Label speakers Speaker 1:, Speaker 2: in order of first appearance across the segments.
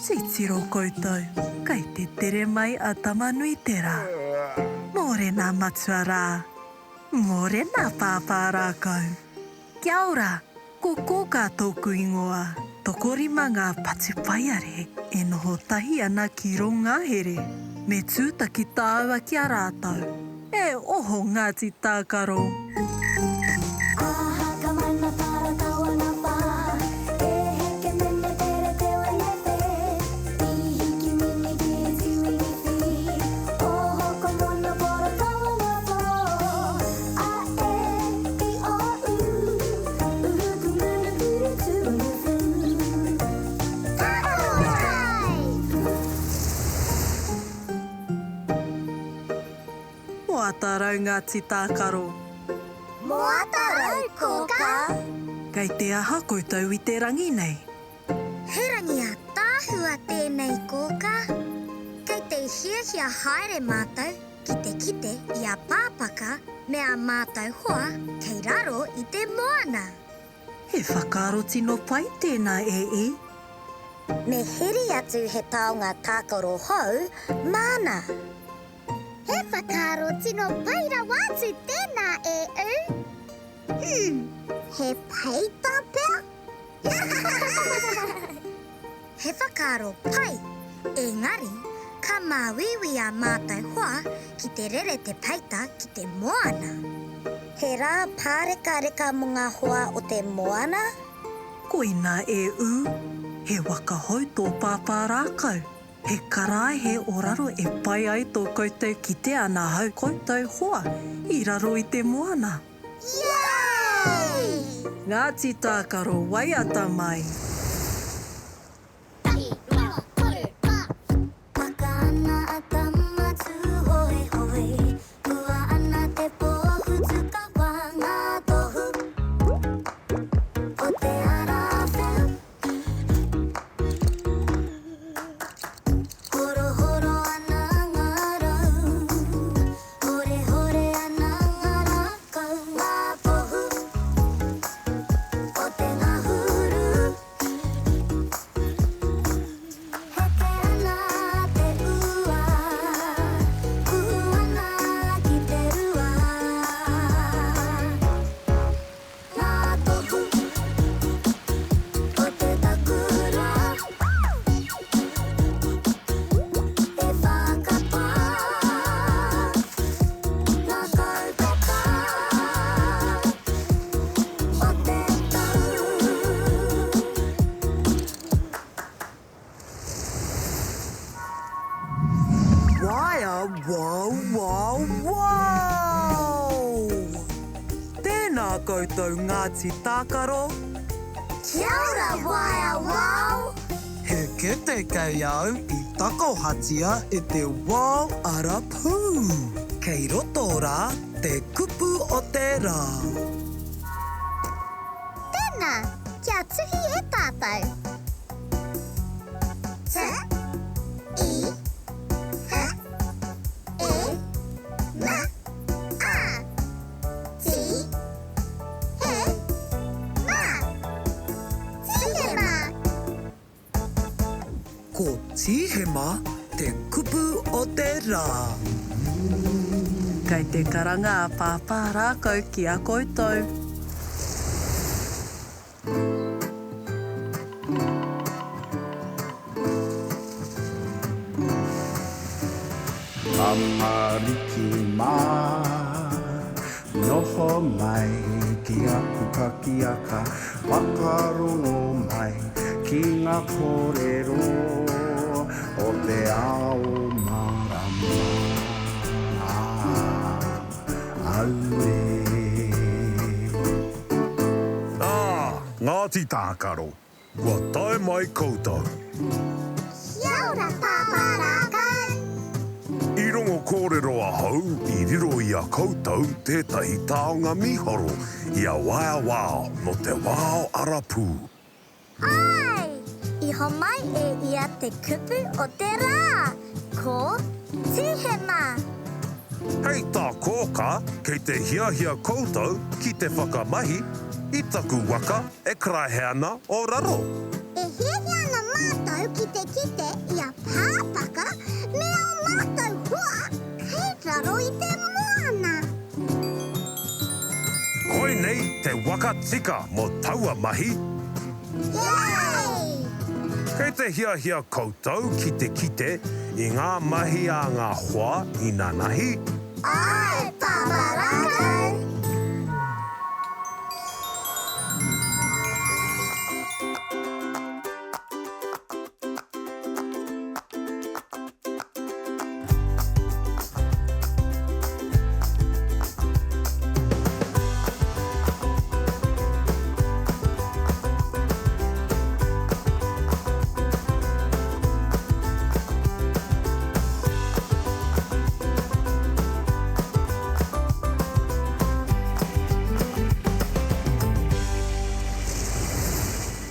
Speaker 1: Titiro koutou, kei te tere mai a Tamanuiterā. Mōrena matua rā. Mōrena pāpā rākau. Kia ora, ko Kōkā tōku ingoa. Tokorima ngā patupaiarehe e noho tahi ana ki rō ngahere. Me tūtaki tāua ki a rātou. E oho Ngāti Tākaro! Moata rau Ngāti Tākaro.
Speaker 2: Moata rau Kōkā.
Speaker 1: Kei te aha koutou i te rangi nei?
Speaker 2: He rangi ātaahua tēnei Kōkā. Kei te hiahia haere mātou ki te kite i a Pāpaka me ā mātou hoa kei raro i te moana.
Speaker 1: He whakaaro tino pai tēnā e i.
Speaker 2: Me heri atu he taonga tākaro hou māna. He whakaaro tino pai rawa atu tēnā e U. Hmm, he peita pea? He whakaaro pai, engari ka māuiui ā mātou hoa ki te rere te peita ki te moana. He rā pārekareka mō ngā hoa o te moana?
Speaker 1: Koinā e U, he waka hou tō pāpā rākau. He karaehe o raro e pai ai tō koutou kite ana hau koutou hoa i raro i te moana.
Speaker 2: Yay!
Speaker 1: Ngāti Tākaro waiata mai!
Speaker 2: Tahi, rua, toru, wha! Waka ana a Tama-tūhoehoe, Hua ana te pōhutukawa ngā tohu o te ara wheu. Horohoro ana ngā rau, horehore ana ngā rākau, ngā tohu o te ngahuru. Heke ana te ua, kuhu ana ki te rua. Ngā tohu o te takura E whakapā ngā kaupapa o te tau.
Speaker 1: Waea wow wow wow! Tēnā koutou Ngāti Tākaro!
Speaker 2: Kia ora Waea wow!
Speaker 3: He kete kei au i takohatia e te wao arapū. Kei roto rā te kupu o te rā.
Speaker 2: Tēnā, kia tuhi e tātou. T, I, H, E, M, A. T, He, Ma. Tīhema!
Speaker 3: Ko Tīhema te kupu o te rā.
Speaker 1: Kei te karanga a Pāpā Rākau ki a koutou.
Speaker 4: Tamariki mā, noho mai ki aku pakiaka, whakarongo mai ki ngā kōrero o te ao mārama. Auē.
Speaker 5: Ā, Ngāti Tākaro, Kua tae mai koutou.
Speaker 2: Kia ora Pāpā Rākau.
Speaker 5: I rongo kōrero ahau i riro i a koutou tētahi taonga mīharo i a Waea Wao nō te wao arapū.
Speaker 2: Āe! I homai e ia te kupu o te rā, ko Tīhema.
Speaker 5: Hei tā Kōkā, kei te hiahia koutou ki te whakamahi i taku waka e karaehe ana o raro.
Speaker 2: E hiahia ana mātou ki te kite.
Speaker 5: waka tika mō taua mahi.
Speaker 2: Yay!
Speaker 5: Kei te hiahia koutou ki te kite i ngā mahi a ngā hoa inanahi?
Speaker 2: Āe, Pāpā Rākau!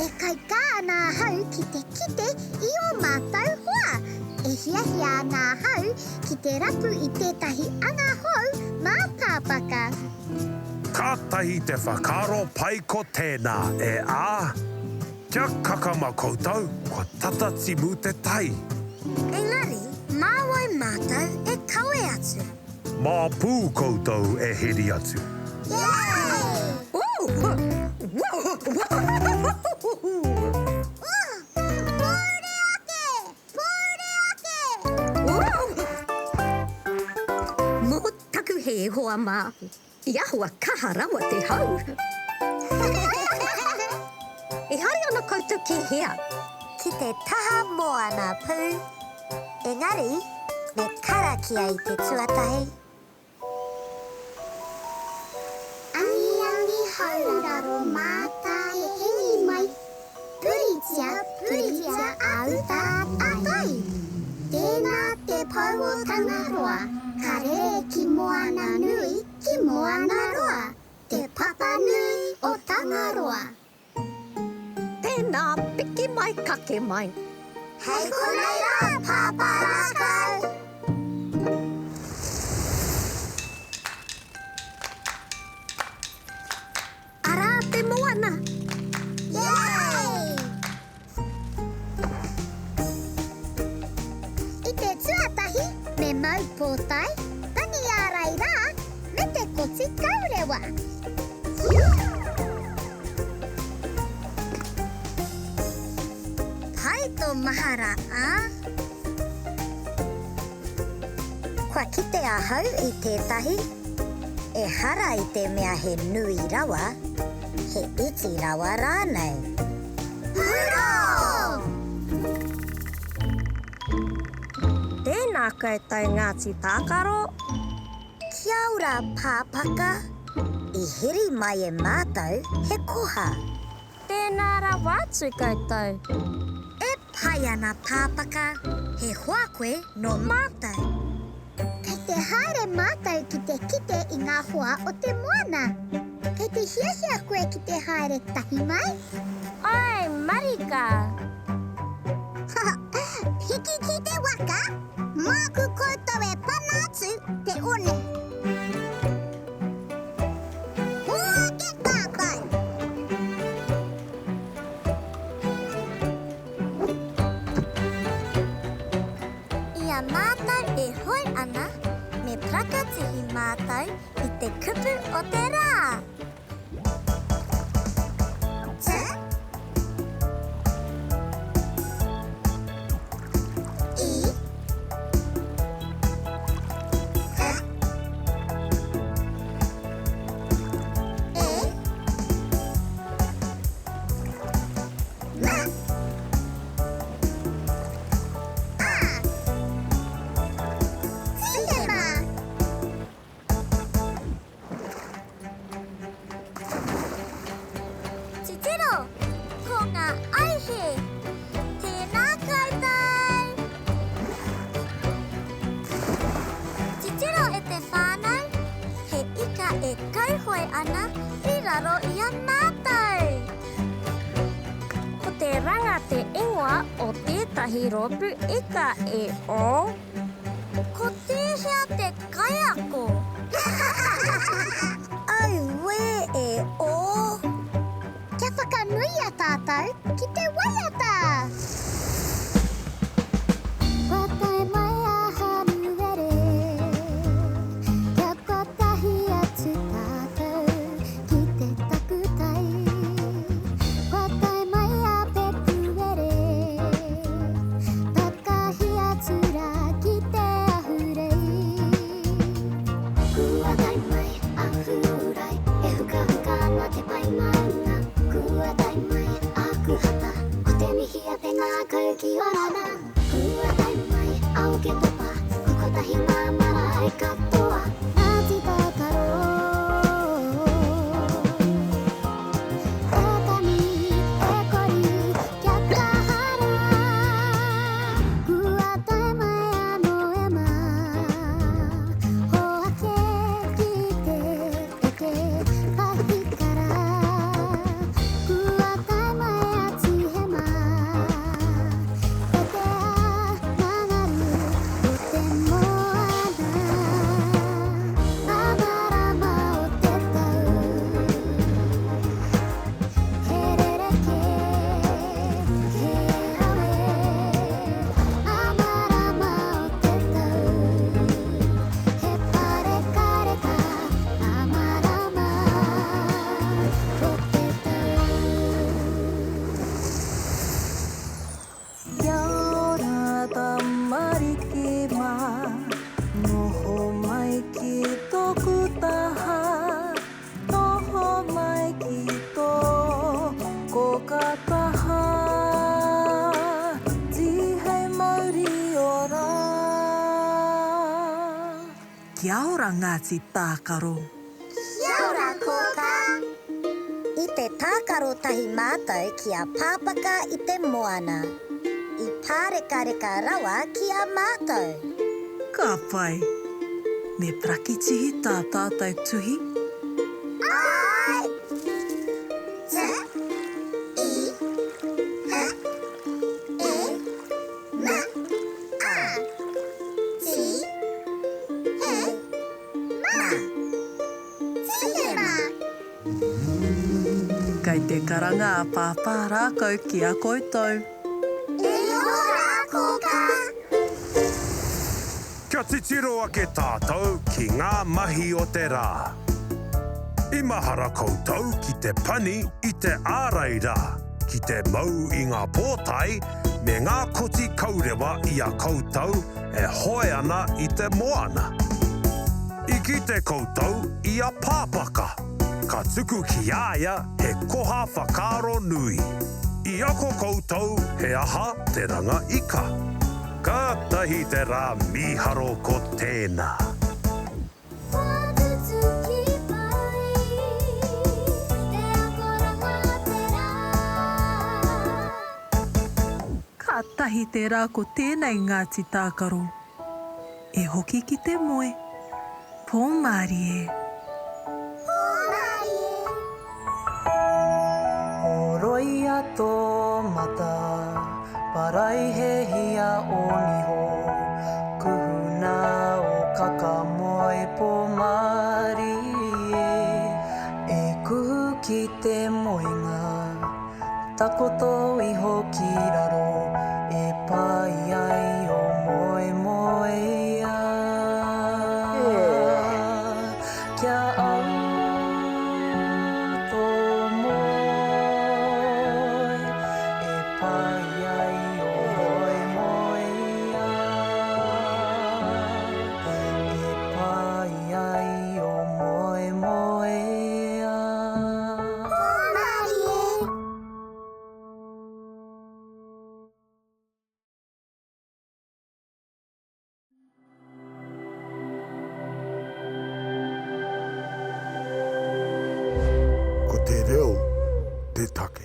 Speaker 2: E kaikā ana ahau ki te kite i ō mātou hoa. E hiahia ana ahau ki te rapu i tētahi anga hou mā Pāpaka.
Speaker 5: Kātahi te whakaaro pai ko tēnā, e ā! Kia kakama koutou, kua tata timu te tai.
Speaker 2: Engari, mā wai mātou e kawe atu?
Speaker 5: Mā pū koutou e heri atu.
Speaker 2: Pōuri ake! Pōuri ake!
Speaker 6: Mō taku hē, hoa mā, i ahua kaha rawa te hau. E haere ana koutou ki hea?
Speaker 2: Ki te taha moana pū, engari me karakia i te tuatahi. Angiangi hauraro mātai hengi mai, Puritia, puritia a uta, a tai. Tēnā te pou o Tangaroa, ka rere ki moana nui, ki moana roa, Te papa nui o Tangaroa.
Speaker 6: Tēnā, piki mai, kake mai.
Speaker 2: Hei konei rā, Pāpā Rākau!
Speaker 6: Arā te moana!
Speaker 2: Yay! I te tuatahi, me mau pōtae, tangi ārai rā, me te koti kaurewa. Pai tō mahara, ā? Kua kite ahau i tētahi, ehara i te mea he nui rawa, he iti rawa rānei. Pūrō!
Speaker 6: Tēnā koutou Ngāti Tākaro.
Speaker 2: Kia ora Pāpaka, i heri mai e mātou he koha.
Speaker 6: Tēnā rawa atu koutou.
Speaker 2: E pai ana Pāpaka, he hoa koe nō mātou. Kei te haere mātou ki te kite i ngā hoa o te moana. Kei te hiahia koe ki te haere tahi mai?
Speaker 6: Āe marika!
Speaker 2: Piki ki te waka, māku koutou e pana atu te one. Hoake tātou! I a mātou e hoe ana, me parakatihi mātou i te kupu o te rā. Titiro, ko ngā aihe! Tēnā koutou! Titiro e te whānau, he ika e kauhoe ana i raro i a mātou!
Speaker 6: Ko te ranga te ingoa o tētahi rōpū ika e ō.
Speaker 2: Ko tēhea te kaiako? Auē e ō! Kia whakanuia tātou ki te waiata! Kua tae mai a Hanuere, kia kotahi atu tātou ki te takutai. Kia ora nā, kua tae mai a Oketopa, ko kotahi ngā marae katoa, Ngāti Tākaro. Tatami e koru kia kaha rā, kua tae mai anō e mā, hoake ki te eke pahikara, kua tae mai a Tīhema. E te ā ngā ngaru o te moana, ngā marama o te tau. He rerekē, he rawe, ngā marama o te tau. He pārekareka ngā marama o te tau.
Speaker 1: Kia ora tamariki mā, noho mai ki tōku taha, noho mai ki tō kōkā taha, tīhei mauri ora. Kia ora Ngāti Tākaro.
Speaker 2: Kia ora Kōkā! I te tākaro tahi mātou ki a Pāpaka i te moana. I pārekareka rawa ki a mātou.
Speaker 1: Ka pai. Me parakitihi tā tātou tuhi?
Speaker 2: Āe! T, I, H, E, M, A. T, He, Ma. Tīhema!
Speaker 1: Kei te karanga a Pāpā Rākau ki a koutou.
Speaker 2: E ora, Kōkā!
Speaker 5: Kia titiro ake tātou ki ngā mahi o te rā. I mahara koutou ki te pani i te ārai rā, ki te mau i ngā pōtae me ngā koti kaurewa i a koutou e hoe ana i te moana. I kite koutou i a Pāpaka, ka tuku ki a ia he koha whakaaro nui. I ako koutou he aha te ranga ika. Kātahi te rā mīharo ko tēnā.
Speaker 2: Kua tutuki mai te akoranga o te rā.
Speaker 1: Kātahi te rā ko tēnei Ngāti Tākaro. E hoki ki te moe. Pō mārie.
Speaker 2: Pō mārie.
Speaker 3: Horoia tō mata, paraihehia ō niho, kuhuna ō kaka moe pō mārie, e kuhu ki te moenga. Takoto iho ki raro e pai ai o moemoeā. Kia au tō moe e pai ai o moemoeā. E pai ai o moemoeā.
Speaker 2: Hōmarie!
Speaker 5: Ko te reo te take.